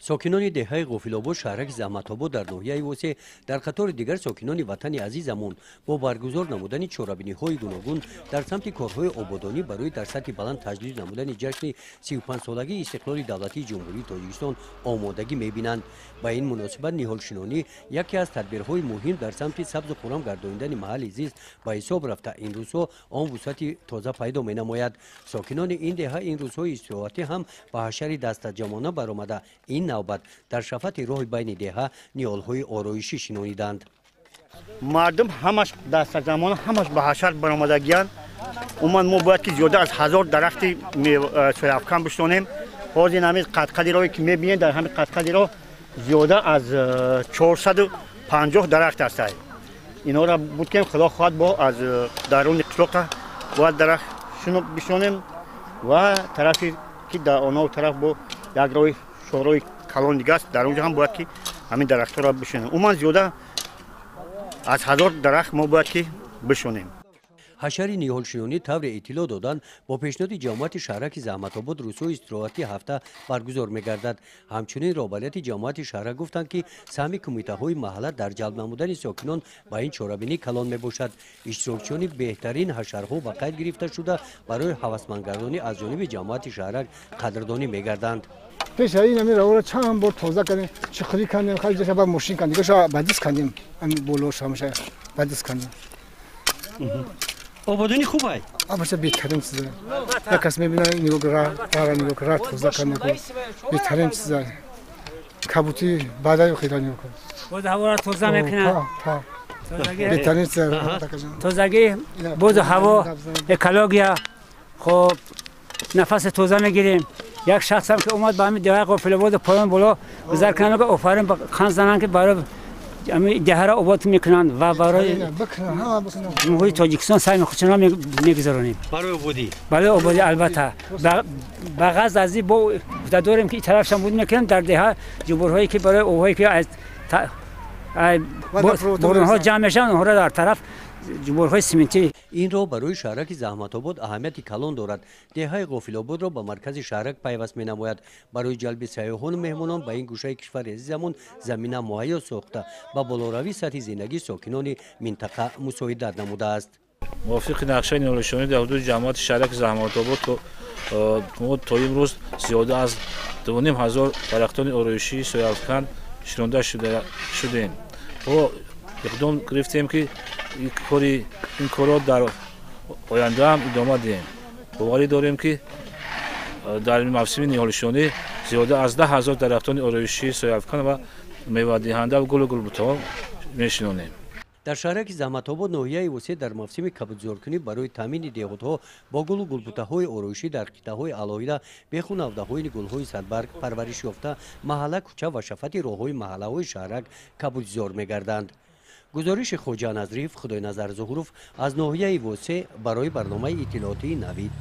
Сокинони деҳаи Ғофилобод, шаҳраки Заҳматобод дар ноҳияи Восеъ, дар қатори дигар сокинони ватани азизамон бо баргузор намудани чорабиниҳои гуногун дар самти корҳои ободонӣ барои дар сатҳи баланд таҷлил намудани ҷашни 35-солагии истиқлоли давлатии Ҷумҳурии Тоҷикистон омодагӣ мебинанд. Ба ин муносибат ниҳолшинонӣ яке аз тадбирҳои муҳим дар самти сабзу хуррам гардонидани маҳалли зист ба ҳисоб рафта, ин рӯзҳо он вусъати тоза пайдо менамояд. Сокинони ин деҳа ин рӯзҳои истироҳатӣ ҳам ба ҳашари дастаҷамона баромада, ин навбат дар шафати роҳи байни деҳа ниҳолҳои ороишӣ шинониданд. Мардум ҳамаш дастаҷамона, ҳамаш ба ҳашар баромадагиянд. Умуман мо бояд ки зиёда аз 1000 дарахти сояафкан бишонем. Ҳозир ҳамин қадқади роҳе ки мебинед, дар ҳамин қадқади роҳ зиёда аз 450 дарахт ҳастанд. Инҳоро буд ки худо хоҳад бо аз даруни қишлоқа бояд дарахт бишонем ва тарафе ки дар оно тараф бо як роҳи шоҳроҳи калон дига аст, дар онҷо ҳам бояд ки ҳамин дарахтҳоро бишонем. Умуман зиёда аз 1000 дарахт мо бояд ки бишонем. Ҳашари ниҳолшинонӣ тавре иттилоъ доданд, бо пешниҳоди ҷамоати шаҳраки Заҳматобод рӯзҳои истироҳатии ҳафта баргузор мегардад. Ҳамчунин роҳбарияти ҷамоати шаҳрак гуфтанд, ки саҳми кумитаҳои маҳалла дар ҷалб намудани сокинон ба ин чорабинӣ калон мебошад. Иштирокчиёни беҳтарин ҳашарҳо ба қайд гирифта шуда, барои ҳавасмандгардонӣ аз ҷониби ҷамоати шаҳрак қадрдонӣ мегарданд. Пеш аз ин ҳамин роҳро чанд бор тоза кардем, чиқирӣ кардем, хеле ҷоша ба мошин кардем, дигаша ба даст кардем, ҳамин болош ҳамаша ба даст кардем. Ободонӣ хуб ай? Абаша беҳтарин чиза. Як кас мебинад, нигоҳ раҳра, нигоҳ раҳ тоза кардем, беҳтарин чиза. Кабутӣ баъдаи хеле нигоҳ кун. Боз ҳаворо тоза мекунад. Беҳтарин чиза. Тозагӣ, бозу ҳаво, экология, хоб нафас тоза мегирем. Як шахсам ки омад ба ҳамин деҳаи Ғофилобод поён боло гузар кунанд, мегӯяд офарин, қан зананд ки барои ҳамин деҳаро обод мекунанд ва барои Ҷумҳурии Тоҷикистон саҳми худшонро мегузаронем. Барои ободӣ? Барои ободӣ, албатта. Ба ғараз аз ин бо гуфта дорем ки ин тарафшам буд мекунем дар деҳа ҷумҳурҳое ки барои обҳое ки аз боронҳо ҷамъ мешаванд, онҳоро дар тараф ҷумҳурҳои симентӣ. Ин роҳ барои шаҳраки Заҳматобод аҳамияти калон дорад. Деҳаи Ғофилободро ба маркази шаҳрак пайваст менамояд. Барои ҷалби сайёҳону меҳмонон ба ин гӯшаи кишвари азизамон замина муҳайё сохта, ба болоравии сатҳи зиндагии сокинони минтақа мусоидат намудааст. Мувофиқи нақшаи ниҳолшинонӣ дар ҳудуди ҷамоати шаҳраки Заҳматобод мо то имрӯз зиёда аз 2500 дарахтони ороишии сояафкан шинонда шудем. Мо иқдом гирифтем ки ин корро дар оянда ҳам идома диҳем. Боварӣ дорем ки дар мавсими ниҳолшинонӣ зиёда аз 10 000 дарахтони ороишии сояафкан ва мевадиҳанда ва гулу гулбутаҳо мешинонем. Дар шаҳраки Заҳматобод ноҳияи Восеъ дар мавсими кабудзоркунӣ барои таъмини деҳотҳо бо гулу гулбутаҳои ороишӣ дар қитъаҳои алоҳида беху навдаҳои гулҳои садбарг парвариш ёфта, маҳалла, кӯча ва шафати роҳҳои маҳаллаҳои шаҳрак кабудзор мегарданд. Гузориши Хоҷа Назриев, Худойназар Зуҳуров аз ноҳияи Восеъ барои барномаи иттилоотии Навид.